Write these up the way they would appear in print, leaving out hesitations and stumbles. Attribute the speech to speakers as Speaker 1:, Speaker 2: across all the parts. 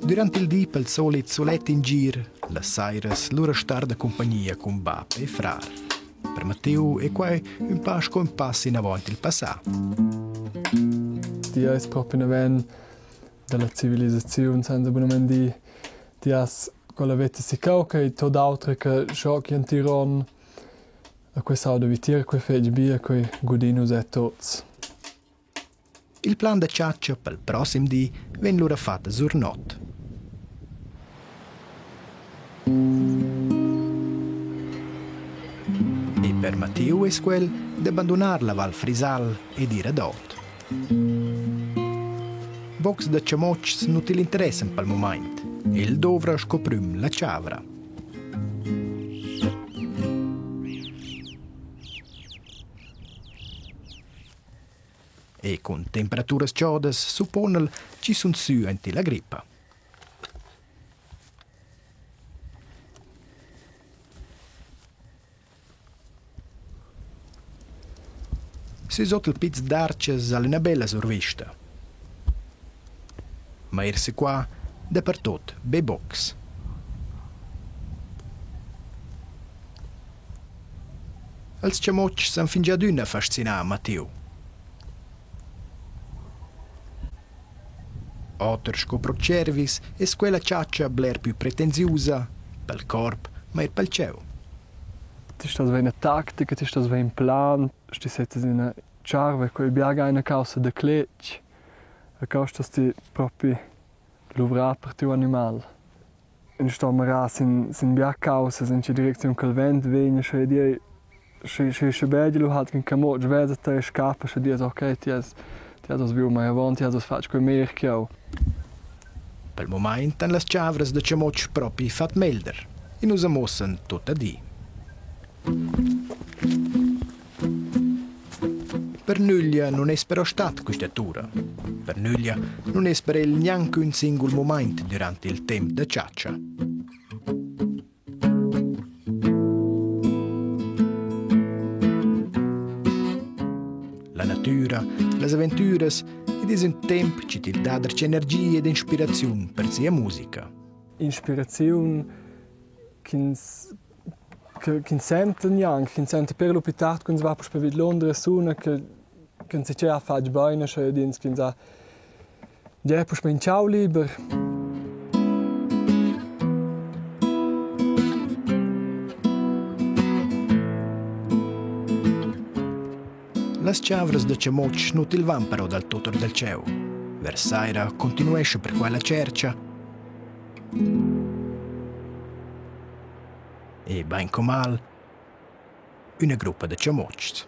Speaker 1: Durant il di pel solit sulet in gir, las sairas lura star da cumpagnia cun bap e frar. Per Matteo è quai ün pa sco ün pass inavant il passà.
Speaker 2: Ti eis propi naven dalla civilisaziun senza bunamain dir. Ti has quella veta siccau che tot auter che schoc entir onn. E quei s'auda vitier, quei fetg bia, quei gudin nus è tots.
Speaker 1: Il plan da chatscha pel prossem di vegn lura fat sur not. E per Mattiu es quel d'abandunar la Val Frisal ed ir ad ot. Box da chamotschs nu til interessan pel mumaint. El dovra sco prüm la chavra. E cun temperaturas chodas suppona'l chi sun sü aint illa grippa. Sü sot il piz d'Arches ha'l üna bella survista. Ma eir sü qua dapertuot be bocs. Els chamotschs han fingià adüna fascinà a Matteo. Oter sco pro tschiervis es quella chatscha bler pü pretensiusa, pel corp, ma eir pel cheu.
Speaker 2: Ti stos ver ina tactica, ti stos ver in plan, sti sezzas ina tscharva, quei biaga ina caussa da cletg. E co stos ti propi luvrar per tiu animal. Ins sto mirar sin sin bia caussas, en tgei direcziun ch'el vent vegn, sche dir sche sche sche begia lu halt in camotsch vesa tei scappa, sche dias okay, ti has ti has oz viu mei avon, ti has oz fatg quei meglier ch'jeu.
Speaker 1: Pel mumaint han las chavras da chamotsch propi fat melder e nus amuossan tuot a di. Per nüglia nun es però stat quista tura. Per nüglia nun es per el gnanc ün singul mumaint dürant il temp da chatscha. La natüra, las aventüras ed es ün temp chi til dà darcheu energia ed inspiraziun per sia musica.
Speaker 2: Inspiraziun ch'ins che ch'ins senta gnanc, ch'ins senta per lu pli tard cu ins va puspei vid Londra e suna che ch'enzatgei ha fatg bein aschia ed ins ch'ins ha gia puspei in tgau liber.
Speaker 1: Las chavras da Chamotsch nu til van però dal tot or dal tscheu. Vers saira continuescha perquai la tschercha E baincomal üna gruppa da chamotschs.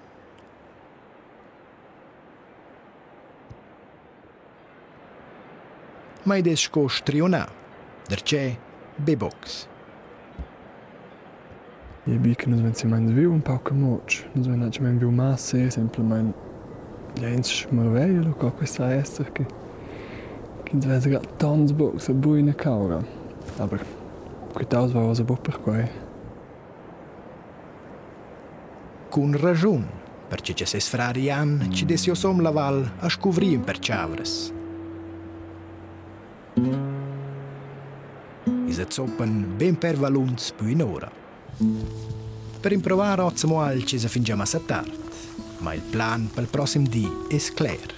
Speaker 1: Ma id es sco striunà, darcheu be bocs.
Speaker 2: Il bi che nus vein silmeins viu empau camutsch. Nus vein atgnamein viu massa e semplamein ins smarveglia lu co quei sa esser che ch'ins vesa grad tons bucs e buc ina caura. Aber quitaus va ussa buc per quei.
Speaker 1: Cun raschun, perche cha seis frar Jan chi dess giosom la val ha scuvri ün per chavras. I sa zoppan ben per valuns pü in ora. Per improvar hoz amo alch esa fingià massa tard, ma il plan pel prossem di es cler.